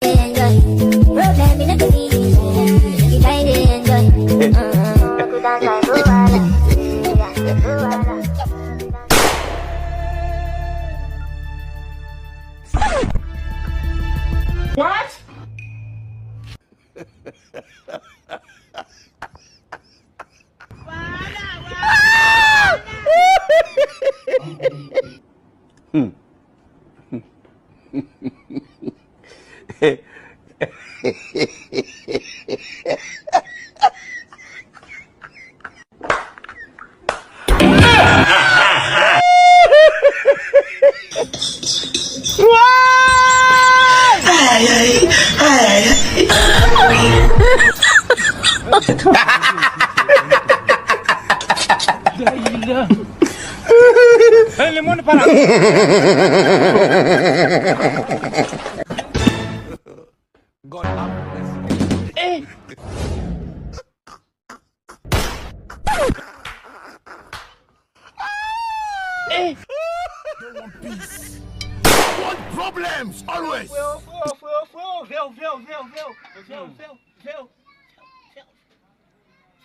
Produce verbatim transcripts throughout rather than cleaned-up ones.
Enjoy. Problem in the police. Make you try to enjoy. Uh-huh. Put on like Luala. Luala. What? God have mercy. Eh! Eh! They want peace. They want problems always. Freo, freo, freo, freo, veo, veo, veo, veo, veo, veo, veo, veo, veo,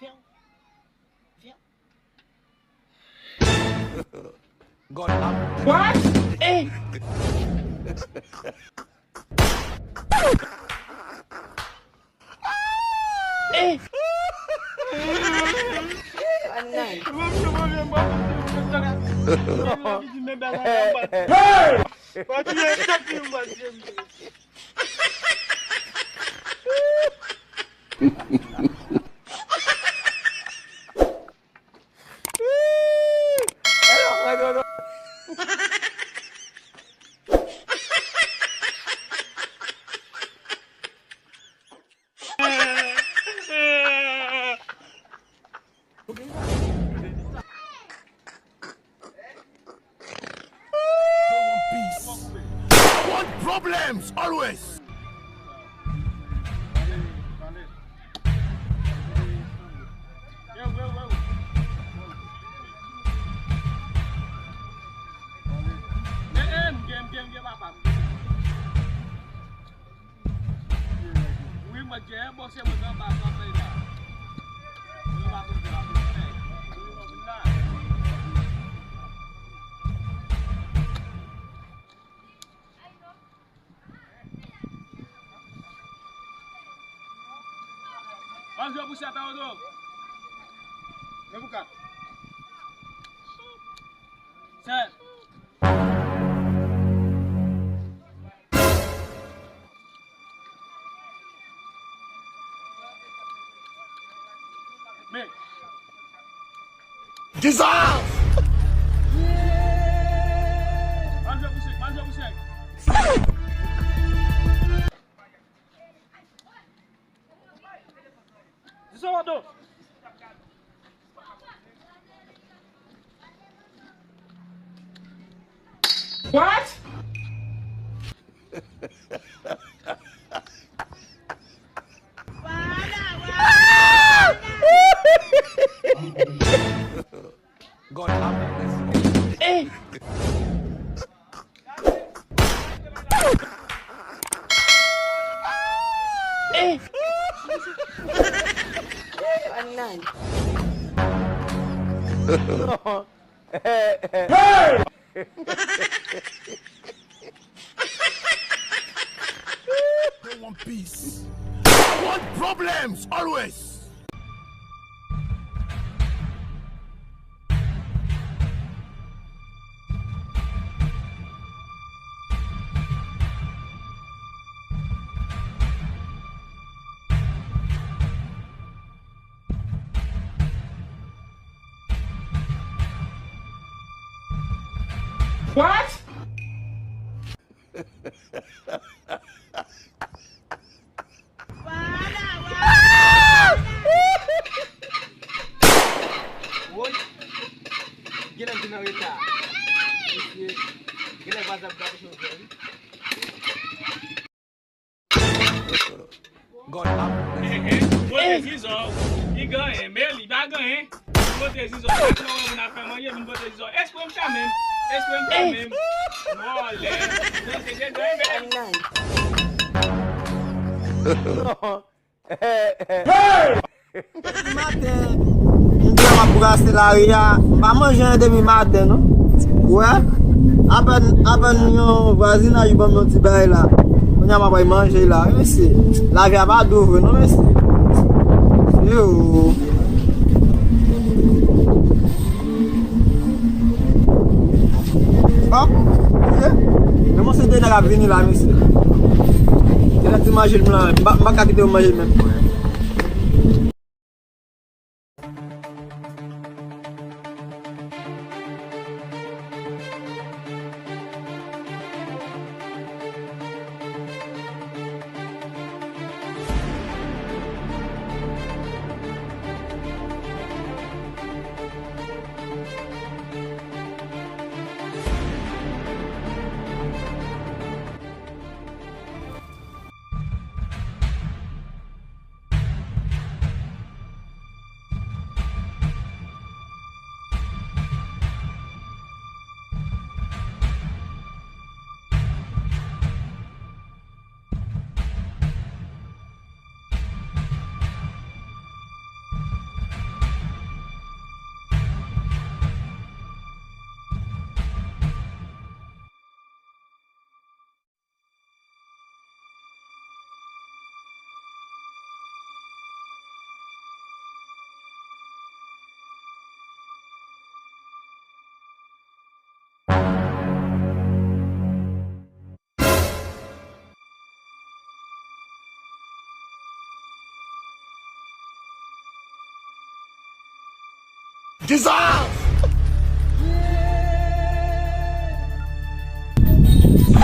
veo, veo. God have. What? Eh! Eh! Hey! They want peace. They want problems always. Wi, mwen gen yon bòs, mwen gen anba, anba la. Mwen pa konn sa la pou fè. Wi, mwen vin la. Ann jwe pou sèt an, Odo. Men pou kat. Sèt. Men. Kisa? Mal jwe pou senk, mal jwe pou senk. Di sa w ap do. What? God have mercy. Eh! Eh! Hey! They want peace. They want problems always. What? Woy! Genlè m vin an reta. Mesye, genlè WhatsApp gate chofè wi. God have mercy. Bote zizò, li genyen, men li pa genyen. Vin bote zizò, sa ki wè moun ap fè manje, vin bote zizò. Espre m fè menm, espre m fè menm. Vòlè, nan se te dwe menm. Depi maten, m di m ap brase lari a, m pa manje anyen depi maten, non. Ou wè? Apèn, apèn yon vwazinaj ban m yon ti bagay la. Kounye a m ap al manje la, wi, mesye. Lavi a pa dou vre, non, mesye. Yo. Bon, ok. Men mwen se de nèg ap vini la, mesye. Se lè ti manje m lan, m pa, m pa ka kite yo manje menm.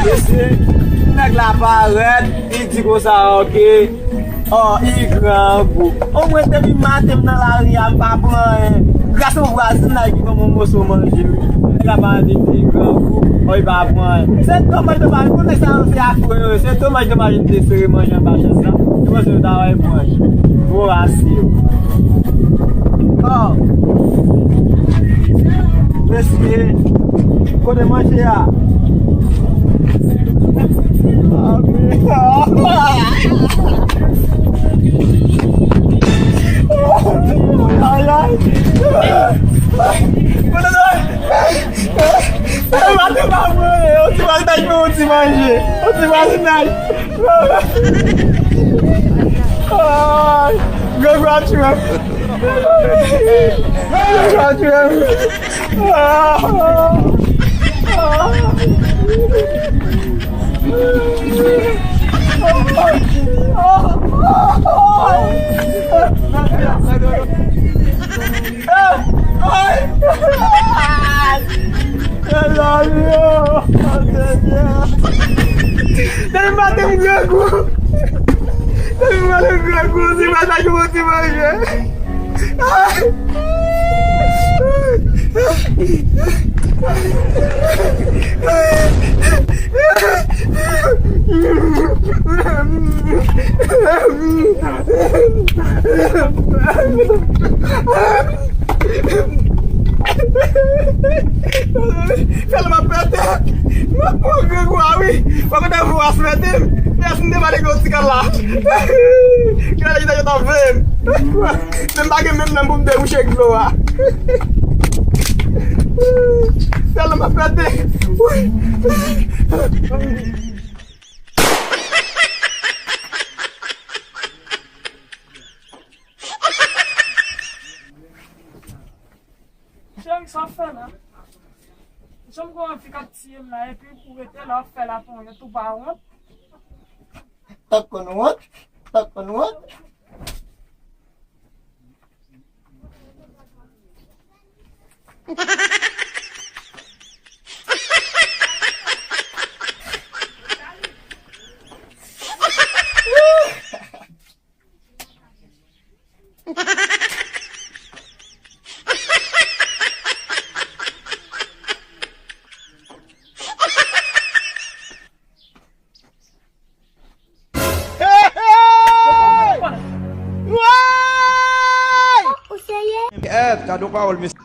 Mesye, nèg la parèt, li di konsa, ok. Oh, li grangou. O mwen depi maten m nan lari a, m pa pran anyen. Gras yon vwazinay ki ban mwen yon moso manje, wi. Nèg la pa di li grangou, oh, li pa pran anyen. Se domaj, domaj, konnen sa yo se afre yo ye. Se domaj, domaj, li te sere manje anba chèz la. Li panse yo ta bay manje. Gwo rasi yo. Oh. Mesye, kote manje a? Ay, ay. Kote manje? Ay, manje pa mwen, yon ti manje, yon ti manje, yon ti manje. Ay, grangou ap tchwe m. Grangou ap tchwe m. Ah. Ah. Depi maten m grangou. Depi maten m grangou, se pa sa ki bon ti manje. Fè l m ap pete. Mwen pran grangou a wi. Mwen kontan pou w ap pete m. Mèsi, m te pale gen yon ti kal la. Gen lè yo t ap veye m. Men m pa gen menm nan pou m debouche ak dlo a. Fè l m ap pete. Cheri, sa w fè la? Janm gon anvi k ap tiye m la, epi ou rete la, w ap fè laponyèt, ou pa wont? Tank konn wont, tank konn wont. Hey! Hey! Woy! Ou serye? Èv, gade yon pawòl, mesye.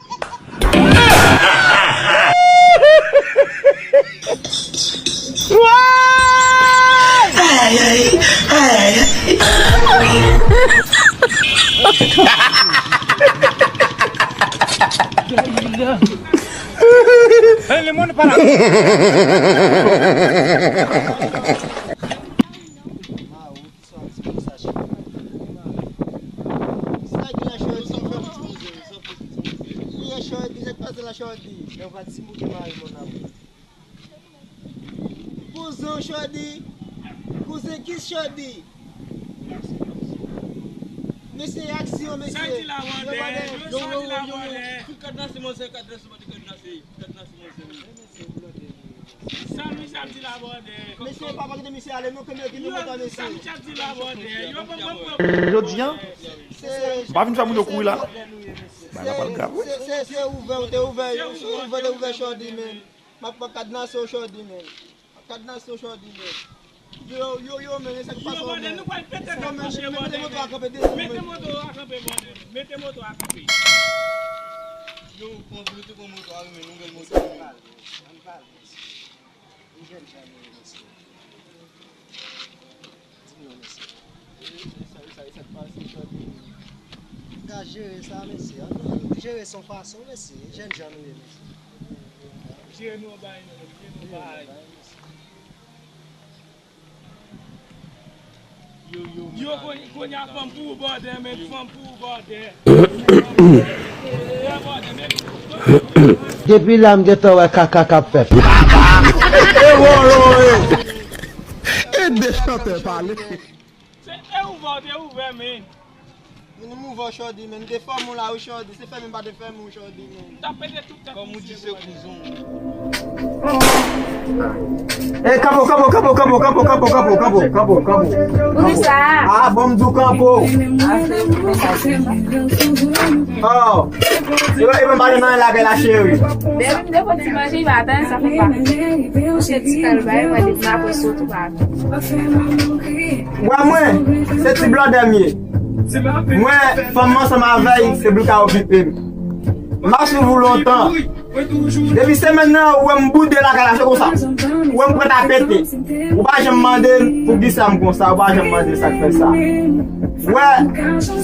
Woy! Ay, ay, ay, ay. Moun pa la. Sa ki la Chòdi, sa fè ti mouze, sa fè ti mouze. Ki la Chòdi, sa k pase la Chòdi? Yo pa ti mouze mari mon amour. Kouzen Chòdi, kouzen ki Chòdi? Mesye, aksyon, mesye. Sa di la bòdè, yo, sa di la bòdè. Tout kadnase, mwen se kadnase, mwen te kadnase, kadnase, mwen se. Sa misye ap di la bòdè. Mesye, pa pa kite misye ale, non, ke mwen kite mwen tande sa. Sa misye ap di la bòdè. Yo pa mwen. Jodi a, m pa vin fè moun yo kouri la, non. Bagay la pral grav, wi. Se, se, se ouvè, ou te ouvè, ou ouvè, te ouvè Chòdi, men. M ap, m ap kadnase w Chòdi, men. M ap kadnase w Chòdi, men. Yo, yo, yo, men, men sa k pase, men. Yo, bòdè, nou pral pete tèt mouche, bòdè. Mete moto a kanpe, desann, men. Mete moto a kanpe, bòdè. Mete moto a kanpe. Yo, pran, mete pran moto a, men, nouvèl moto a, men. Ann pale, ann pale. Ou jèn jan nou ye, mesye. Di m non, mesye. E, e sa, e sa, e sa k pase, Chòdi? Ou ka jere sa, mesye. Ann jere sa yon fason, mesye. Jèn jan nou ye, mesye. Jere nou bay, non, jere nou bay. Yo, yo, yo, kounye a fanm pou ou, bòdè, men fanm pou ou, bòdè. Depi la m gentan wè kaka k ap fèt. E de chantè pale. Se e ouvè, te ouvè, men. Men nou ouvè Chòdi, men nou te fèmen w la, wi, Chòdi. Se fèmen m pa te fèmen w, Chòdi, men. M t ap pete tout tèt misye, bòdè. Kòm ou di se kouzon. E, kanpo, kanpo, kanpo. Poukisa? A, bon, m di w kanpo. Oh. E, e, mwen pa nan lagay la, cheri. Depi m te fon ti manje, m pa tande sa fè pa. Mwen se ti kal bay, mwen depi m apre sot ou pa. Wè mwen, se ti blòdè m ye. Mwen, fanm m ansanm avè l, se pou l ka okipe m. M ap swiv ou lontan. Depi semèn nan, ou wè m boude lakay la, se konsa. Ou wè m prèt a pete. Ou pa janm mande m poukisa m konsa, ou pa janm mande sa k fè sa. Wè,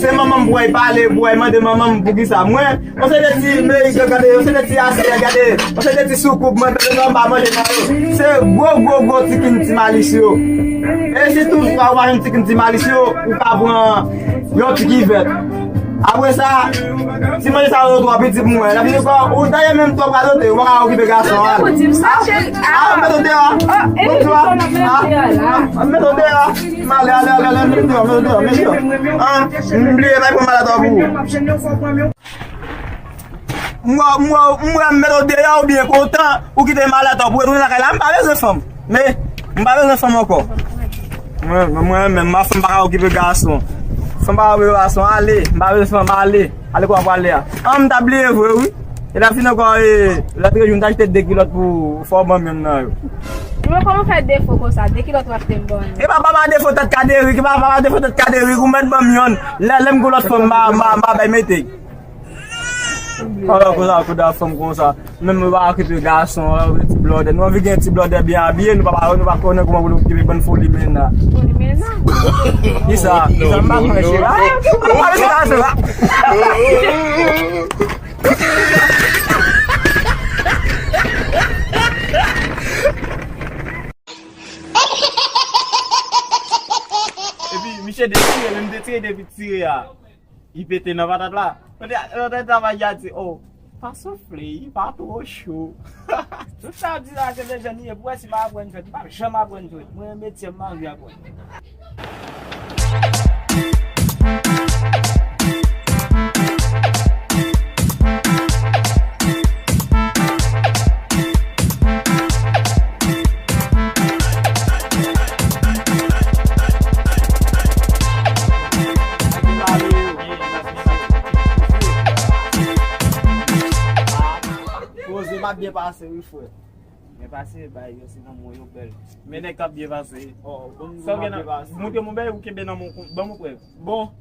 se manman m pou wè pale, pou wè mande manman m poukisa. Mwen, yon seri de ti meyik, gade, yon seri de ti asiyèt, gade, yon seri de ti soukoup, mwen, mete anba manje nan yo. Se gwo, gwo, gwo tikin ti malis yo. E si toutfwa ou pa jwenn tikin ti malis yo, ou ka pran yon ti kivèt. Apre sa, ti manje sa yo twò piti pou mwen. Epi ankò, ou dayè menm twò pral ote, ou pa ka okipe gason an. Ou di m sa, cheri. A, m mete w deyò. Bon, ti wa. A, m mete w deyò. M ale, ale, ale, ale, m mete w deyò, m mete w deyò, m mete w deyò. A, m bliye, pa pran malèt pou ou. M wè, m wè, m wè m mete w deyò, ou byen kontan, ou kite malèt ou pou retounen lakay la, m pa bezwen fanm. Men, m pa bezwen fanm ankò. Mwen, mwen, mwen menm, ma fanm pa ka okipe gason. Fanm pa ka okipe gason, ale. M pa bezwen fanm, ale. Ale kwa w prale a. An, m ta bliye vre, wi. E l ap fin ankò, e, lòt jou, m ta achte de kilòt pou fò w ban m yonn nan yo. Mwen, kòman fè defo konsa? De kilòt w achte m ban nou? E pa, pa, pa defo tèt kaderi, ki pa, pa, pa defo tèt kaderi, ou mèt ban m yonn. Lè, lè m gon lòt fanm, m a, m a, m a bay mete. Alò, konsa, kote a fanm konsa. Menm mwen pa okipe gason, alò, ti blòdè. Nou anvi gen ti blòdè byen abiye, nou pa, nou pa konnen kòman pou nou okipe bann foli menna. Foli menna? Kisa? Kisa m pa konn cheri? A, m pa okipe gason la. Epi, misye detire, menm detire depi tire a. Li pete nan patat la. Kote, kote travay a di, oh, pa soufle, li pa twò cho. Tout sa w di la, se de jèn li ye. Pou wè si m aprann jwèt. M p ap janm aprann jwèt. Mwen, metye m, m anvi aprann. Poze, m ap byen pase wi, frè. Byen pase, bay yo se nan mwen yo bèl. Men nèg k ap byen pase. Oh, bon, sa w gen nan, montre m yon bagay ou kenbe nan men w, ban m yon prèv. Bon,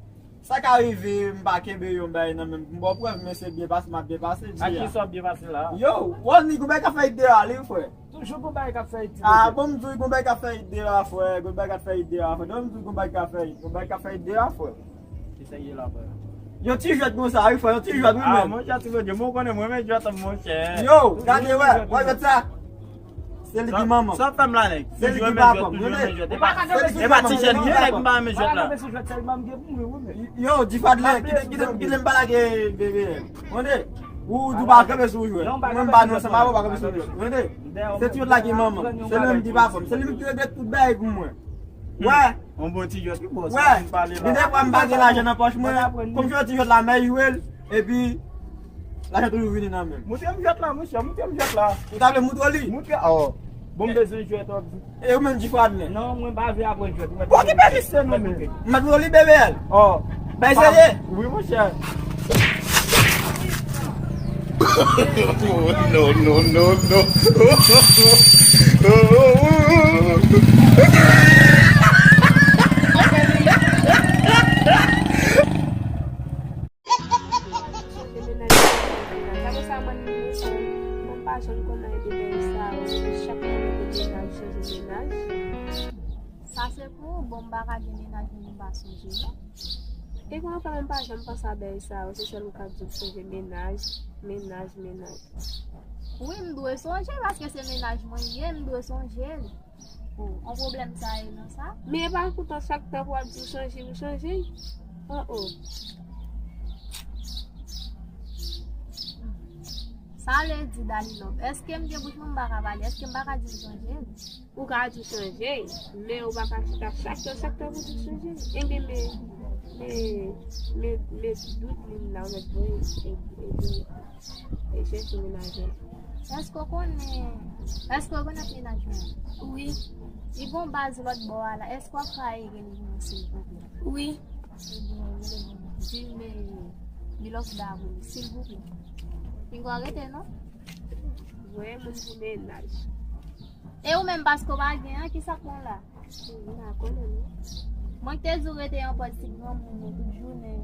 sa ka rive, m pa kenbe yon bagay nan men m, m ba w prèv, men se byen pase, m ap byen pase, di a. A kisa w ap byen pase la? Yo, w ap ni gon bagay k ap fè ide a, li, frè. Toujou gon bagay k ap fè ide. Ah, bon, m di w, gon bagay k ap fè ide a, frè, gon bagay k ap fè ide a, frè. Donk, m di w, gon bagay k ap fè, gon bagay k ap fè ide a, frè. Kisa ye la, frè? Yon ti jwèt konsa, wi, frè, yon ti jwèt, wi, men. Ah, monchè, ti Bondye, mwen konnen mwen renmen jwèt, monchè. Yo, gade, wè, wè jwèt sa. Se li ki manman. Sa w fè m la, nèg? Se li ki papa m, tande. E pa ti jèn li ye, nèg, m pa renmen jwèt la. Yo, G-Fadley, kite, kite, kite m pale ak bebe. Tande, ou, ou pa kanpe sou jwèt. Mwen, m pa nan sa, m pa kanpe sou jwèt. Tande, se ti jwèt la ki manman. Se li menm ki papa m. Se li menm ki regle tout bagay pou mwen. Wè. Yon bon ti jwèt, wi, bòs. Wè, gen defwa m pa gen lajan nan pòch mwen, kòm se yon ti jwèt la, mè jwe l, epi lajan toujou vini nan men m. Moutre m jwèt la, monchè, moutre m jwèt la. Ou ta vle moutre w li? Moutre, oh. Bon, m bezwen jwèt, oh. E ou menm, G-Fadley? Non, mwen pa vle aprann jwèt. Ou okipe li? Se nou menm. M ap moutre w li, bebe. Oh. Bay serye? Wi, monchè. No, no, no, no. Chanje menaj, chanje menaj. Apre sa, mwen, mwen, mwen pa janm konn nan de bagay sa yo. Chak mwen mete menaj, chanje menaj. Sa se pou ou, bon, m pa ka gen menaj, mwen pa sonje, non. E kòman fè mwen pa janm panse a bagay sa yo? Se sèl ou ka di w chanje menaj, menaj, menaj. Wi, m dwe sonje, paske se menaj mwen ye, m dwe sonje l. Oh, yon pwoblèm sa ye nan sa? Men e pa poutan chak tan pou w ap di w chanje, m chanje. Oh, oh. Sa vle di, Dali Love, èske m gen bouch mwen, m pa ka pale? Èske m pa ka di m chanje? Ou ka di w chanje, men ou pa ka chita chak tan, chak tan pou di w chanje. Ebyen, men, men, men, men dout li la, ou mèt voye, e, e, e, e chèche menaj ou. Èske w konnen, èske w konnen menaj mwen? Wi. Li gon baz lòt bò a la. Èske w ap ka ede li vini, silvouplè? Wi. Ebyen, rele m. Di m, eh, Milofda pou li, silvouplè. Pinga w rete, non? Voye moun pou menaj. E ou menm, paske w pa gen an, ki sa k pran w la? M pa konnen, non. Mwen ki te di w rete yon pòt ti granmoun yo tout jounen.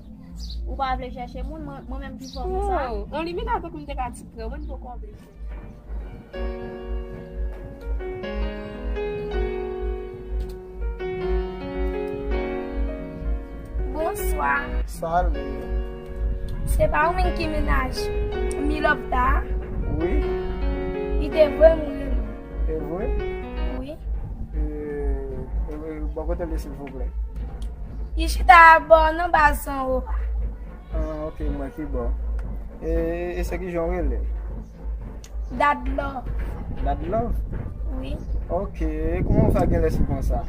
Ou pa vle chèche moun, mwen, mwen menm ki fè w konsa? Oh, on limit avan pou m te ka ti granmoun, poko vle. Bonswa. Salut. Se pa ou menm ki menaj Milofda? Wi. Li te voye m rele w. E vre? Wi. E, e, e, bò kote l ye, silvouplè? Li chita bò nan baz anwo a. Ah, ok, m wè ki bò. E, e se ki jan w rele? Dadlove. Dadlove? Wi. Ok, e kòman w fè gen lespri konsa?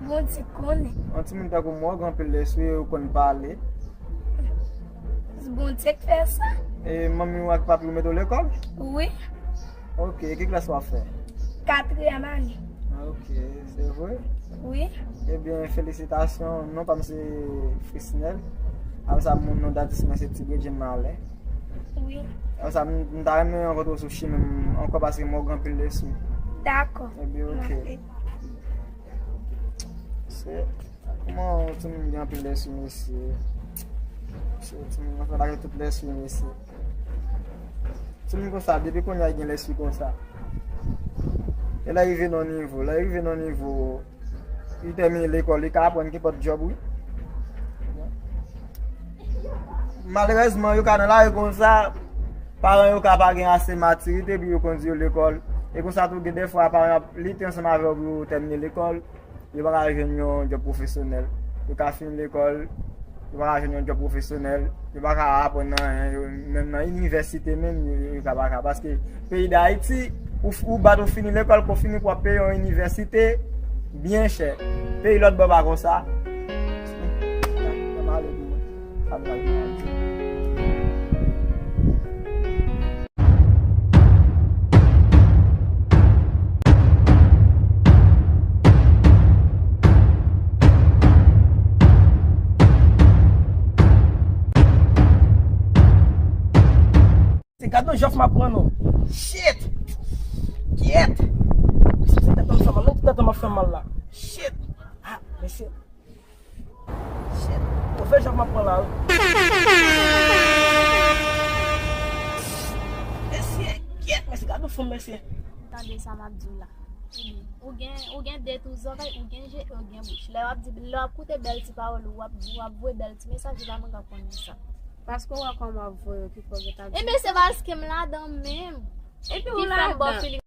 Bondye konnen. Yon timoun tankou mwen, w gen anpil lespri, ou konn pale. Bondye k fè sa. E manmi w ak papi w mete w lekòl? Wi. Ok, ki klas w ap fè? Katriyèm ane. Ok, se vre? Wi. Ebyen, felisitasyon. Non pa m se Frisnel. Apre sa, moun non datis mwen se Ti Bredjen Malè. Wi. Apre sa, m, m ta renmen rankontre w sou chimen m ankò paske m wè w gen anpil lespri. Dakò. Ebyen, ok. Se, kòman yon timoun gen anpil lespri, mesye? Se yon timoun nan fè lage tout lespri, mesye. Timoun konsa, depi kounye a, li gen lespri konsa. E lè rive nan nivo, lè rive nan nivo, li tèmine lekòl, li ka aprann kenpòt djòb, wi. Malerèzman, yo ka nan lari konsa, paran yo ka pa gen ase matirite pou yo kondui yo lekòl. E konsa tou, gen defwa, paran yo ap lite ansanm avè w pou yo tèmine lekòl. Yo pa ka jwenn yon djòb pwofesyonèl. Yo ka fin lekòl, yo pa ka jwenn yon djòb pwofesyonèl. Yo pa ka aprann anyen. Yo, menm nan inivèsite menm, yo, yo, yo ka pa ka. Paske peyi Dayiti, ou, ou bat ou fini lekòl, kou fini pou w ap peye yon inivèsite byen chè. Peyi lòt bò pa konsa. Sa m ale pou mwen. Sa m pral di. Se gad nan jòf m ap pran non. Shit! Kyèt! Mesye, se tèt an m fè mal, non, tèt an m ap fè mal la. Shit! Ah, mesye. Shit. Move jòf m ap pran la, wi. Mesye, kyèt, mesye, gad nan fon m, mesye. Tande sa m ap di w la. Ou gen, ou gen de tou zòrèy, ou gen je, ou gen bouch. Lè w ap di, lè w ap koute bèl ti pawòl, w ap, w ap voye bèl ti mesaj, e pa mwen k ap konnen sa. Paske w wè kòman w ap voye yo ki fè w gentan di. Ebyen, se paske m ladan menm. Epi ou ladan.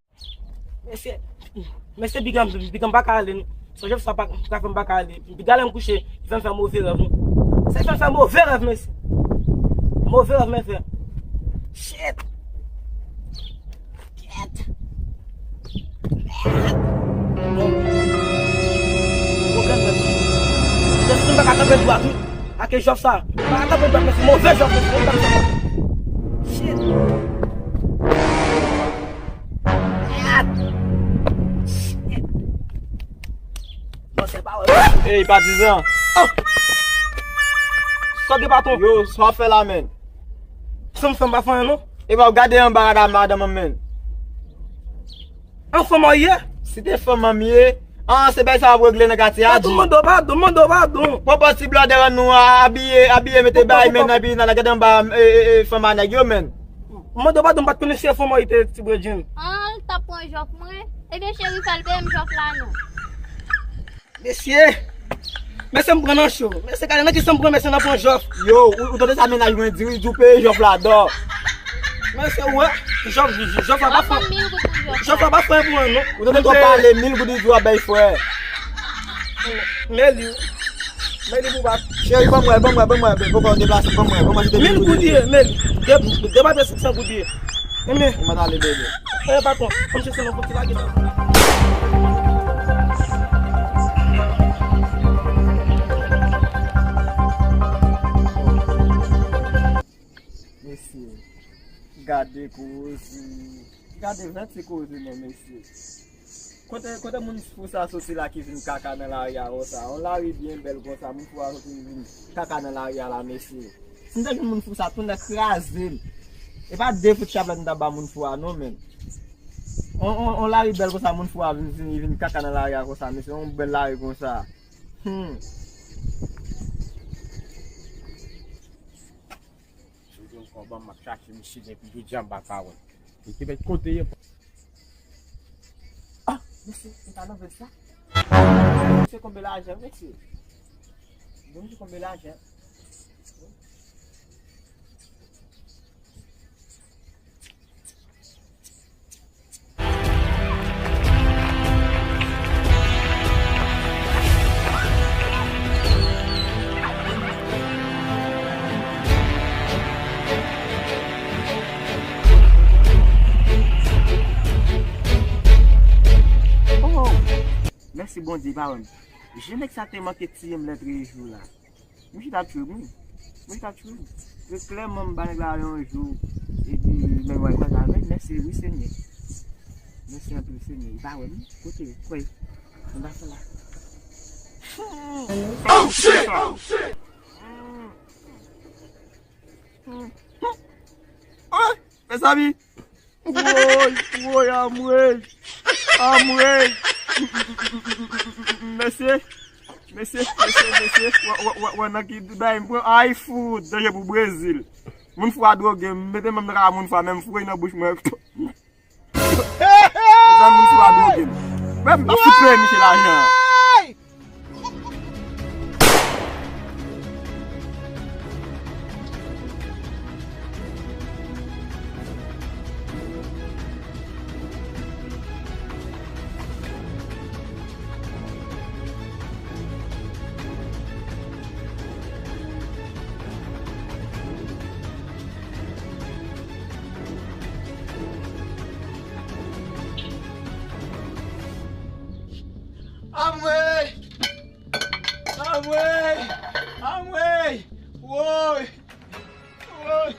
Mesye, mesye, piga m, piga m pa ka ale. Sa Jòf sa pa, pa fè m pa ka ale. Piga lè m kouche, li fè m fè move rèv, non. Sa fè m fè move rèv, mesye. Move rèv, mesye. Shit. Kèt. Mèd. Bon. Pwoblèm, mesye. Mesye, m pa ka kanpe dwat, wi. Ake Jòf sa. M pa ka kanpe dwat, mesye. Move Jòf, mesye. Shit. Ey, patizan. Oh! Sòt de baton. Yo, sa w ap fè la, menn? Sanm, sanm pa fè anyen, non. E pa w gade anba rad a madanm an, menn. An fanm an ye? Si te fanm an m ye, an, se bagay sa w ap regle nan katye a, G. Padon, mande w padon, mande w padon. Pran pòz ti blòdè an nou a, abiye, abiye, mete bagay, menn, epi n al gade anba, e, e, e, fanm a nèg yo, menn. Mande w padon, m pa t konnen se fanm an ye te, ti bredjenn. An, l t ap pran Jòf mwen. Ebyen, cheri, fè l peye m Jòf la, non. Mesye! Mesye, m pran nan cho. Mesye, gade nan kisa m pran, mesye, nan pran Jòf. Yo, ou, ou tande sa mennaj mwen di, wi, di w peye Jòf la, dò. Mesye, ou wè, Jòf, Jòf la pa fè, Jòf la pa fè pou mwen, non. Ou tande to pale mil goud, li di w ap bay frè. Men li, men li pou bat. Cheri, ban mwen, ban mwen, ban mwen, ban mwen deplase, ban mwen, ban mwen, mil goud ye, men li. De, de papye senk san goud ye. Enben. Ou mèt ale, bebe. E, patwon, fò m chèche nan fon ti lage. Mesye, gade koze. Gade vèt se koze non, mesye. Kote, kote moun fou sa soti la ki vin kaka nan lari a konsa? Yon lari byen bèl konsa, moun fou a soti vin kaka nan lari a la, mesye. Si m te jwenn moun fou sa, tounen kraze m. E pa de fout chaplèt m t ap ba moun fou a, non, menm. On, on, on lari bèl konsa, moun fou a vin, vin, vin kaka nan lari a konsa, mesye. Yon bèl lari konsa. Hmm. Jodi ankò, ban m ap chache misye depi jodi a m pa ka wè l. Li te mèt kote ye. Ah, mesye, ou ta nan vès la? Mesye, konbyen lajan, mesye? Bon, mesye, konbyen lajan? Oh, mèsi Bondye, pa wè m. Jan nèg sa te manke tiye m lè treze jou la. Misye t ap tchwe m, wi. Misye t ap tchwe m. Trè klèman, m ba nèg la yon jou, epi men mwen kwaze avè l, mèsi, wi, Senyè. Mèsi anpil, Senyè. Li pa wè m, kote, kwè, m pa fè la. Oh, shit! Oh, shit! Ah, mezanmi! Woy, woy, anmwey, anmwey. Mesye, mesye, mesye, mesye. Wè, wè, wè, wè, nan ki bay m pran. Ay, fou, danje pou Brezil. Moun fou a dwoge m, mete men m nan kaka moun fou a, men m foure nan bouch mwen. Mezanmi, moun fou a dwoge m. Mwen, m ap fout peye misye lajan. Anmwey! Anmwey! Anmwey! Woy! Woy!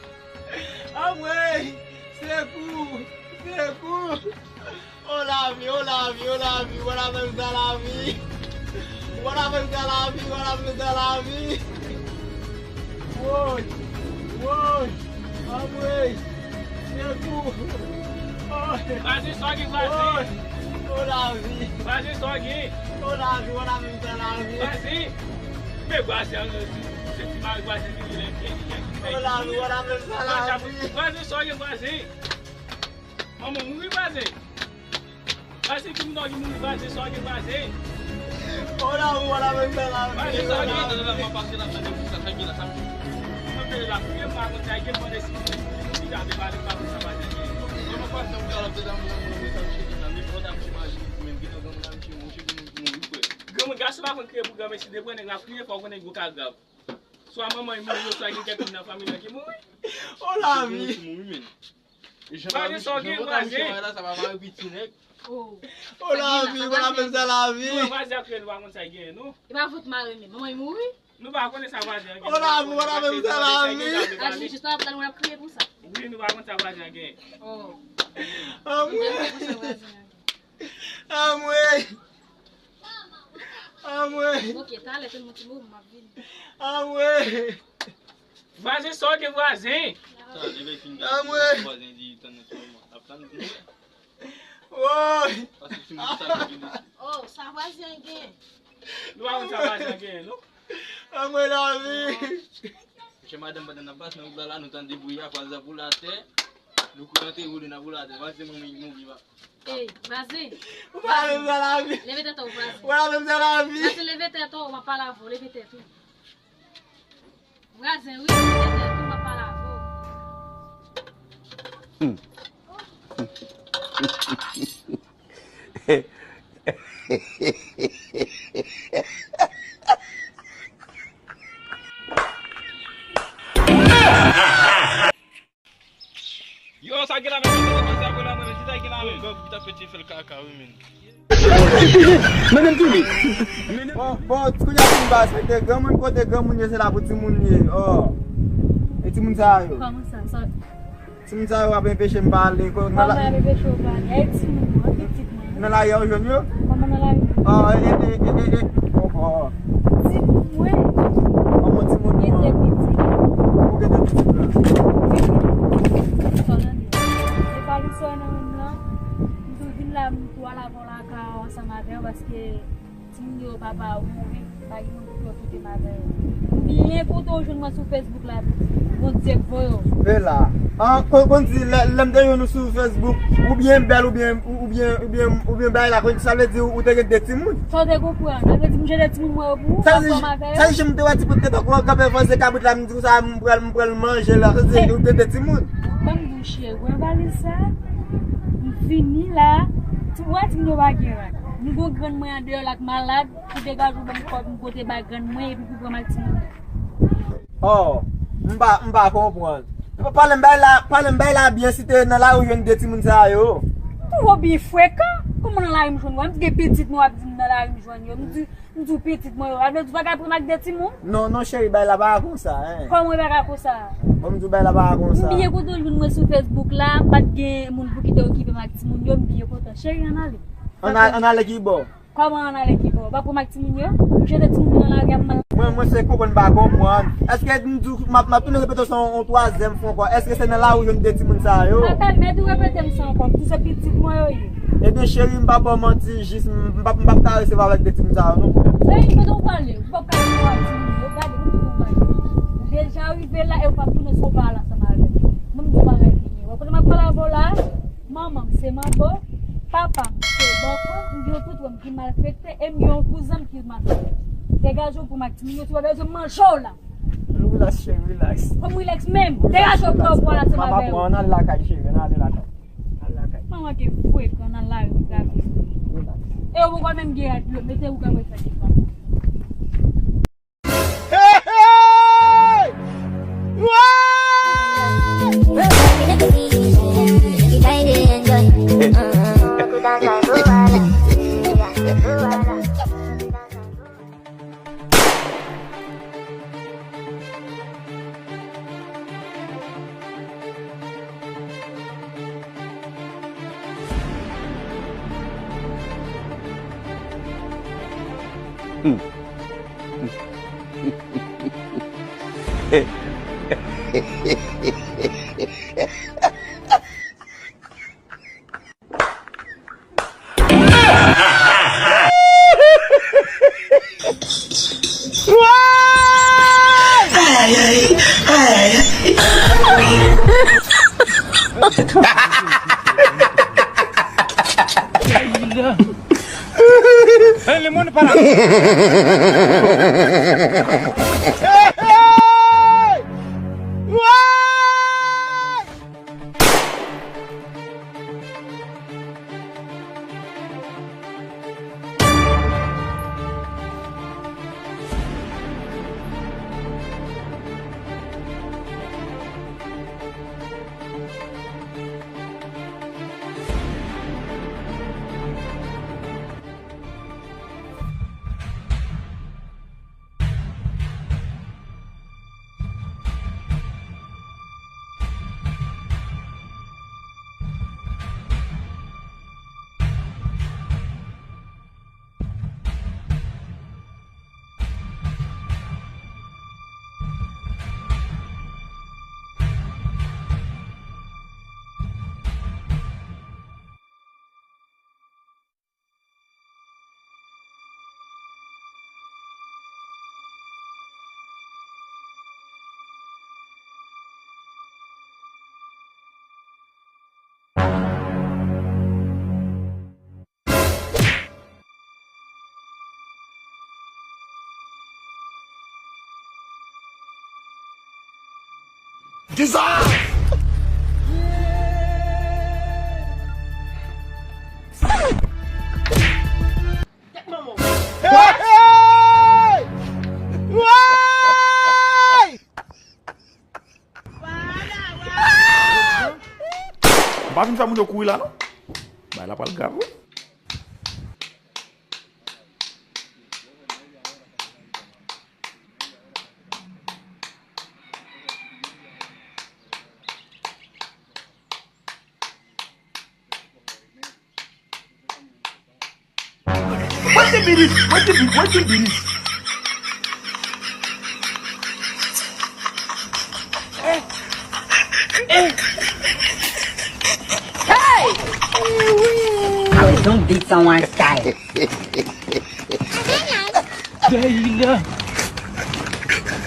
Anmwey! Sekou! Sekou! O lavi, o lavi, o lavi, wala menm sa lavi. Wala menm sa lavi, wala menm sa lavi. Woy! Woy! Anmwey! Sekou! Woy! Vwazen, sa w gen, vwazen? Woy! O lavi! Vwazen, sa w gen? O lavi, wala menm sa lavi. Vwazen! Men vwazen an, se ti mari vwazen li ye, li ye, li ye. O lavi, wala menm sa lavi. Vwazen, sa w gen, vwazen? Manman mouri, vwazen. Vwazen, ki moun ki mouri, vwazen, sa w gen, vwazen? O la, ou wè la menm nan la. Vwazen, sa w gen? Nan, nan, nan, m ap pase la, tande pou sa, sa gen la, sa. Mwen pede la, fouye m pa konn sa gen, mande si moun ki ta te pale, m pa konn sa vwazen gen. Kòman vwazen ou ka la, vwazen, mwen, mwen, mwen, sa m cheke la, men fò ta m cheke, mwen, gen yon granmoun la, m cheke, mwen, cheke moun ki mouri, frè. Granmoun, gason pa konn kriye pou granmesi, depi w wè nèg la kriye, fò w konnen gwo ka grav. Swa manman l mouri, oswa gen kèk moun nan fanmi l ki mouri. O lavi. Vwazen, sa w gen, vwazen? O lavi, w ap fè m sa lavi. Nou wè vwazen ap kriye, nou pa konn sa l genyen, non? E pa vòt mare menm. Manman l mouri? Nou pa konnen sa vwazen an genyen. O lavi, w ap fè m sa lavi. Aji, jis la, nou ap kriye pou sa. Wi, nou pa konn sa vwazen an genyen. Oh. Anmwe. Anmwe. Anmwe. Ok, talè, tèlman ti moman, m ap vini. Anmwe. Vwazen, sa w gen, vwazen? Sa, leve fin de vwazen di tann nan ti moman. Ap tann pou mwen. Woy! Pase ti moun sa ki vini. Oh, sa vwazen an gen? Nou pa konn sa vwazen an gen, non? Anmwe lavi. Monchè, madanm, pandan n ap pase nan wout la, la, nou tande bri a, vwazen ap woule atè. Nou kouri antre, woule, n ap woule atè. Vwazen, manman, mouri, va. Ey, vwazen. Ou pa menm nan lavi. Leve tèt ou, vwazen. Ou pa menm nan lavi. Vwazen, leve tèt ou, m ap pale avè w, leve tèt ou. Vwazen, wi, leve tèt ou, m ap pale avè w. Yo, sa gen la menm, sa gen la menm, sa gen la menm. Gòb ki ta pete fè l kaka, wi, men. Men menm tou li. Bon, bon, ti kounye a fin baz, se te granmoun kote granmoun ye, se la pou timoun ye. Oh. E timoun sa yo. Kòman sa? Sa Timoun sa yo ap enpeche m pale. Kòman y ap enpeche w pale? E timoun mwen, pitit mwen. Nan lari a ou jwenn yo? Kòman nan lari? Ah, e, e, e, e, e. Oh, oh. Timoun mwen. Kòman timoun mwen? Gen de pitit. Ou gen de pitit la? Wi. Sa w tande? Se pa li sa w nan menm lan. M tou vin la, m tou al avè w lakay ou ansanm avè w paske Timoun yo papa yo mouri, pa gen moun pou yo kite m avè yo. M byen kontan w jwenn mwen sou Facebook la, Bondye k voye w. E la. Ah, kon, konn di, lè, lè m te jwenn ou sou Facebook, ou byen bèl, ou byen, ou byen, ou byen, ou byen bagay la, konn sa vle di ou te gen de timoun. Sa w te konprann? Sa vle di m jete timoun mwen yo pou ou, m ap ansanm avè yo. Sa vle di jan m te wè ti bout tèt ou kanpe fòse kabrit la, m di konsa, m pral, m pral manje la, sa vle di ou te de timoun. Ban m di w cheri, wè valiz sa, m fini la, ou wè timoun yo pa gen rad. M gon grann mwen andeyò la k malad, Pou degaje w ban m kòb, m pote bay grann mwen, epi pou pran m ak timoun yo. Oh, m pa, m pa konprann. Pa, pale m bay la, pale m bay la byen si te nan lari w jwenn de timoun sa yo. Ou twò byen frekan. Kòman nan lari m jwenn ou? M di gen pitit mwen w ap di m nan lari m jwenn yo. M di, m di w pitit mwen yo. Sa vle di w pa ka pran m ak de timoun? Non, non, cheri, bay la pa konsa, en. Kòman w pa ka konsa? Bon, m di w bay la pa konsa. M byen kontan w jwenn mwen sou Facebook la, m pa t gen moun pou ki te okipe m ak timoun yo, m byen kontan. Cheri, ann ale. Ann a-, ann ale ki bò? Kòman ann ale ki bò? Ou pa pran m ak timoun yo? M jete timoun yo nan lari a, m al. Mwen, mwen se konprann m pa konprann. Èske m di w, m ap, m ap tounen repete w sa yon, yon twazyèm fwa ankò? Èske se nan lari w jwenn de timoun sa yo? Papa, mèt ou repete m sa ankò, m di w se pitit mwen yo ye. Ebyen, cheri, m pa ba w manti, jis m, m p ap, m p ap ka resevwa avèk de timoun sa yo, non. Ey, kote w prale? Ou p ap ka resevwa timoun yo, gade, m di w bagay. Ou deja rive la e ou p ap tounen si w pa al ansanm avè m. Mwen, m di w bagay ki gen. Ou wè kote m ap pale avè w la? Manman m se manbo, papa m se bòkò, m gen yon tout wè m ki malfekte, e m gen yon kouzen m ki malfekte. Degaje w pou m ak timoun yo, si w pa bezwen m manje w la. Relax, cheri, relax. Kòm relax menm? Degaje w pou w al ansanm avè yo. Mama, pran, ann al lakay, cheri, ann ale lakay. Al lakay. Manman ke frekan nan lari, gade. Relax. E yo poko menm gen rad yo, mete ou kanpe fè devan. Hey, hey! Para! Kisa? Hey! Hey! Woy! M pa vin fè moun yo kouri la, non. Bagay la pral grav, wi. Wait a minute, wait a minute, wait a minute. Hey! I was on beats on one style.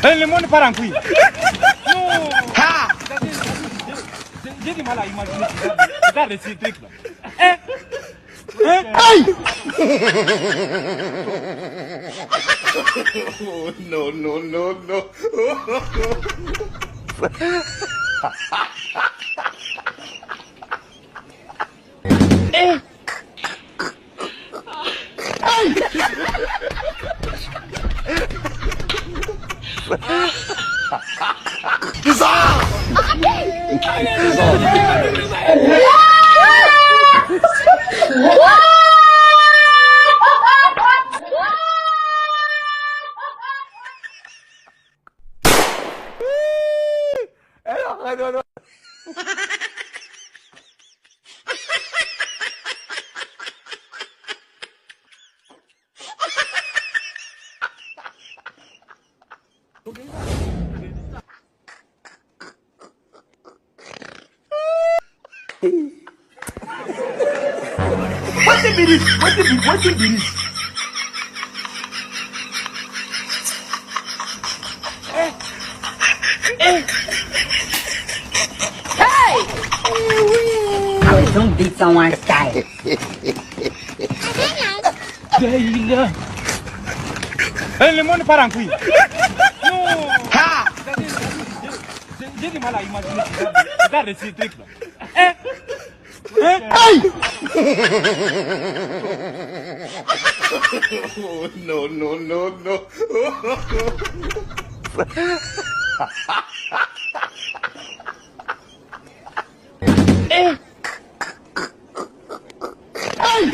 Hey, le monde part en couille. Non. Ha! J'ai du mal à imaginer ça. Regarde ce truc-là. Hein? Hey! Oh, no, no, no, no. Hey! Kisa? Wait a minute, wait a minute, wait a minute. Hey! I was on beats on one style. Hey, le monde part en couille. Non. Ha! J'ai du mal à imaginer ça. Regarde ce truc-là. Hein? Hein? Hey! Oh, no, no, no, no. Hey!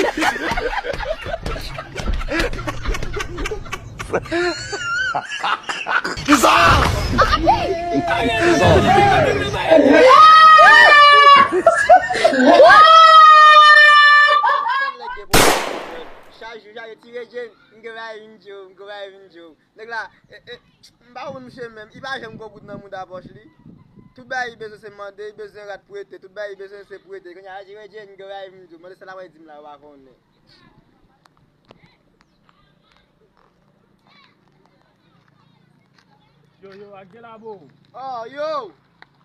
Kisa? Chak jou, chak jou, ti Regine, m gen bagay vin di w, m gen bagay vin di w. Nèg la, e, e, m pa konn misye menm, li pa janm gwo goud nan mouda pòch li. Tout bagay li bezwen se mande, li bezwen rat prete, tout bagay li bezwen se prete. Kounye a, ti Regine, m gen bagay vin di w. Mande sa l ap di m la, yo pa konnen. Yo, yo, ak de la bo. Oh, yo!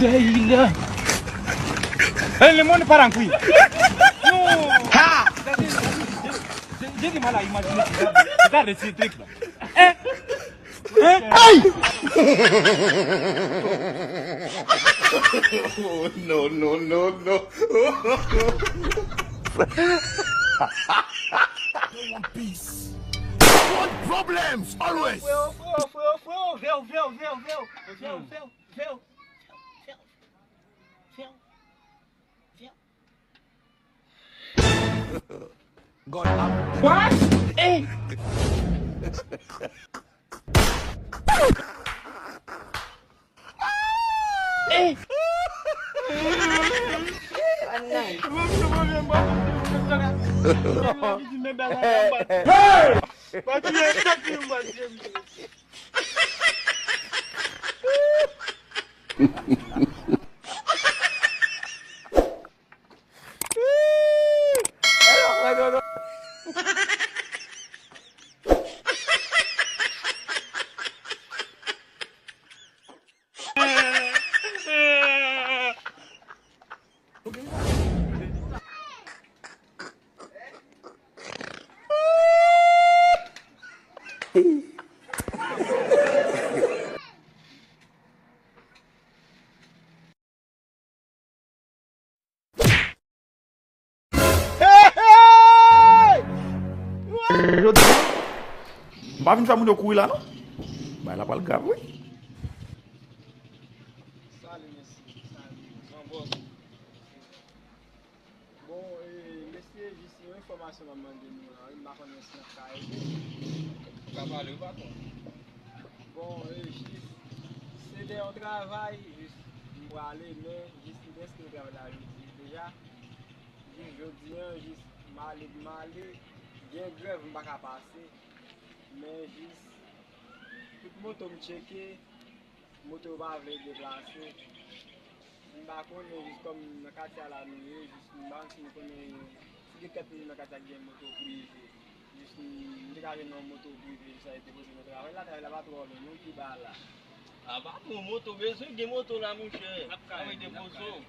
Dayila. Eh, le monde part en couille. Non. Ha! J'ai, j'ai, j'ai du mal à imaginer ce genre de, ce genre de truc là. Hein? Hein? Hey! Oh, no, no, no, no. One piece. One problems always. Freo, freo, freo, freo, freo, freo, freo, freo, freo, freo, freo, freo, freo, freo. God, I'm... What? Hey! Hey! Hey! Jodi a, m pa vin fè moun yo kouri la, non. Bagay la pral grav, wi. Salut, mesye. Salut. Bon, bon. Bon, e, mesye, jis yon enfòmasyon m ap mande nou la, wi, m pa konnen si n ap ka ede. Ou ka pale, wi, patwon. Bon, e, jis, se lè yon travay, jis, m prale, men, jis, m te enskri nan travay la jodi deja. Jis jodi a, jis, m ale, m ale, gen grèv, m pa ka pase, men, jis, tout moto m tcheke, moto yo pa vle deplase. M pa konnen, jis kòm nan katye a la nou ye, jis m pa konn si nou konnen si gen kèk moun nan katye a ki gen moto prive. Jis m, m te ka jwenn yon moto prive, jis al depoze nan travay la, travay la pa twò lwen, non, pi ba la. A, patwon, moto bezwen gen moto la, monchè. N ap ka ede, n ap ka ede.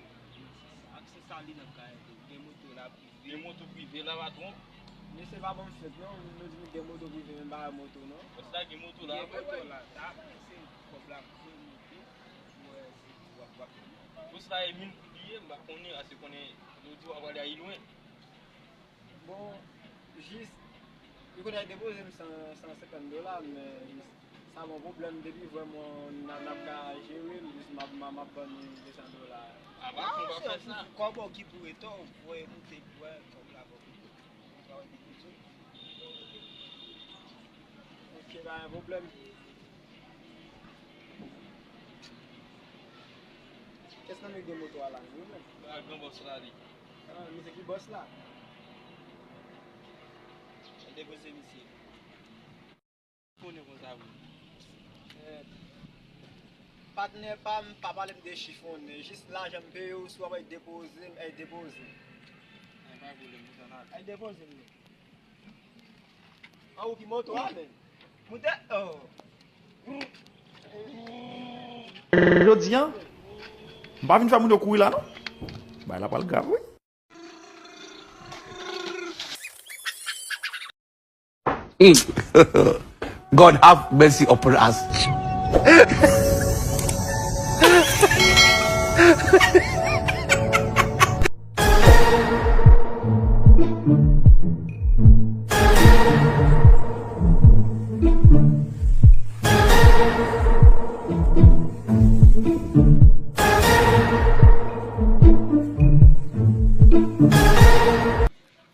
Ak se sa li n ap ka ede. Gen moto la prive. Gen moto prive la, patwon. Mesye pa ban m fèt non, nou di nou gen moto prive, men pa moto non. Bòs la gen moto la. Gen moto la, ta se kòb la, pou moute, pou wè si w ap, w ap. Bòs la e moun pou li ye, m pa konnen, ase konnen, nou di w ap ale ayi lwen. Bon, jis, li konn al depoze m san, san senkant dola, men jis, sa bon pwoblèm, depi vrèman n a, n ap ka jere l, jis m ap, m ap, m ap ban nou de san dola. A, pa fè sa. Kòb ou ki pou rete, ou voye moute, wè, kòb la bon. Ok, pa gen pwoblèm. Kès nan men gen moto a la menm, wi, menm? A, gran bòs la, li. A, misye ki bòs la? Al depoze misye. Konnen konsa, wi. Eh, patnè pa m, pa pale m de chifonnen. Jis lajan m peye w, si w ap al depoze m, al depoze m. Ay, pa gen pwoblèm, konsa n ale. Al depoze m, non. An, ou ki moto a, men. Moute, oh. Jodi a, m pa vin fè moun yo kouri la, non. Bagay la pral grav, wi. Mm. God have mercy upon us.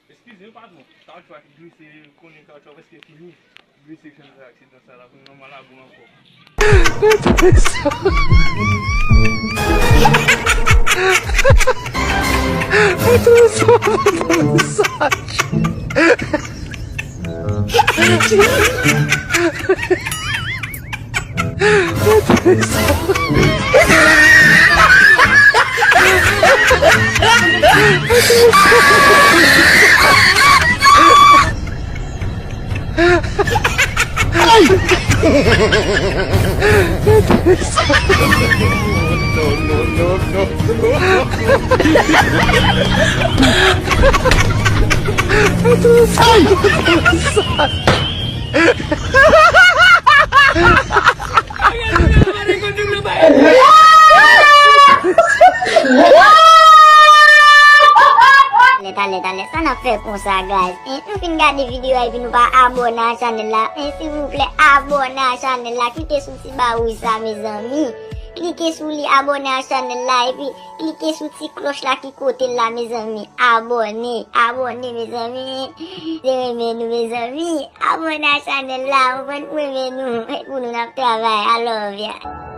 Eskize m, patwon. Kawoutchou a ki glise, konnen kawoutchou a prèske fini. Glise, fè m fè aksidan sa la, pou m nan Malabo ankò. Talè, talè, talè, sa n ap fè konsa, guys? En, nou fin gade videyo a epi nou pa abòne a chanèl la. En, silvouplè, abòne a chanèl la. Klike sou ti ba wouj sa, mezanmi. Klike sou li, abòne a chanèl la, epi klike sou ti klòch la ki kote l la, mezanmi. Abòne, abòne, mezanmi. Se renmen nou, mezanmi. Abòne a chanèl la, ou konprann, ou renmen nou. E pou nou n ap travay. I love ya.